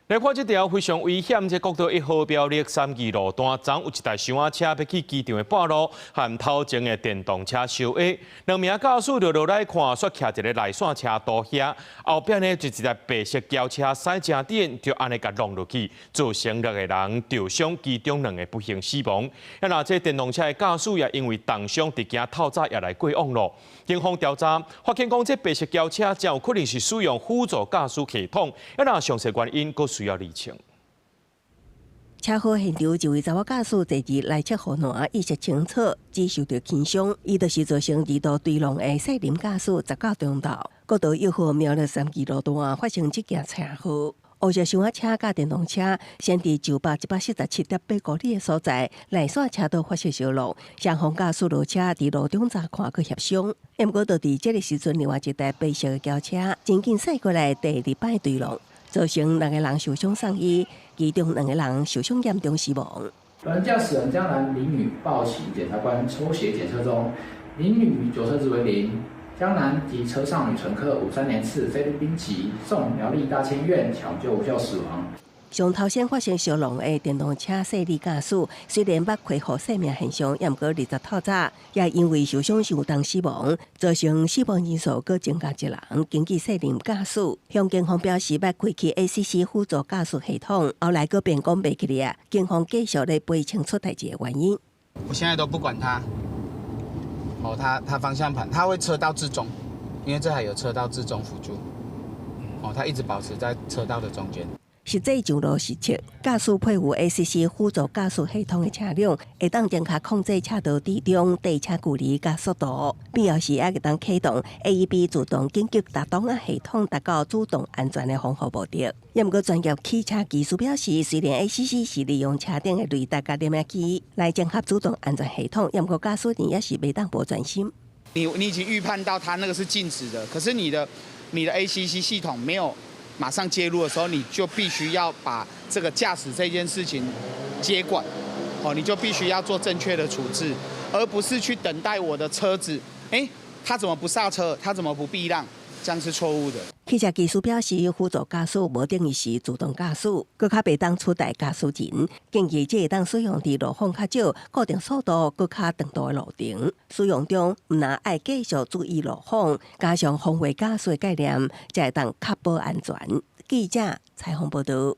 來看這條非常危險，這國道一號苗栗三義路段，昨有一台小仔車欲去機場的半路，和頭前的電動車相挨，兩名駕駛就落來看，煞徛一个內線車道遐，後壁呢就一台白色轎車駛誠緊，就按呢共撞落去，造成六個人受傷，其中兩个不幸死亡。啊，若這電動車的駕駛也因為重傷，佇今透早也來過往咯。警方調查發現講，這白色轎車真有可能是使用輔助駕駛系統，啊，若詳細原因閣需要釐清。車禍現場，一位查某駕駛坐佇內側護欄，意識清楚，只受著輕傷。伊就是造成二度墜浪的細林駕駛，19中晝，國道一號苗栗三義路段發生這件車禍。烏色小車佮電動車先佇947.8公里的所在內線車道發生相撞，雙方駕駛落車佇路中查看去協商。毋過，就佇這个時陣，另外一台白色的轎車真緊駛過來，第二擺墜浪，造成六个人受傷送醫，其中兩個人受傷嚴重死亡。本駕駛人江男林女報請檢察官抽血檢測中，林女酒測值為零，江男及車上女乘客53年次菲律賓籍，送苗栗大千院搶救無效死亡。上頭先發生相撞的電動車細膩駕駛，雖然捌恢復生命現象，毋過20透早也因為受傷受重死亡，造成死亡人數閣增加一人。根據細膩駕駛向警方表示，捌開啟 ACC 輔助駕駛系統，後來閣變講袂記得啊。警方繼續咧追清出代誌的原因。我現在都不管他，哦，他方向盤，他會車道置中，因為這台有車道置中輔助，哦，他一直保持在車道的中間。實際上路實測，駕駛配有 ACC 輔助駕駛系統的車輛，會當正確控制車道置中、地車距離佮速度，必要時也會當啟動 AEB 自動緊急打擋仔系統，達到主動安全的防護目的。毋過專業汽車技師表示，雖然 ACC 是利用車頂的雷達佮攝影機來整合主動安全系統，毋過駕駛人也是袂當無專心。你已經預判到它那個是靜止的，可是你的 ACC 系統沒有馬上介入的時候，你就必須要把這個駕駛這件事情接管，哦，你就必須要做正確的處置，而不是去等待我的車子，哎，他怎麼不剎車？他怎麼不避讓？這樣是錯誤的。汽車技師表示，輔助駕駛無等於是自動駕駛，閣較袂當取代駕駛人。建議這會當使用佇路況較少、固定速度閣較長途的路程。使用中毋但愛繼續注意路況，加上防衛駕駛的概念，才會當確保安全。記者採訪報導。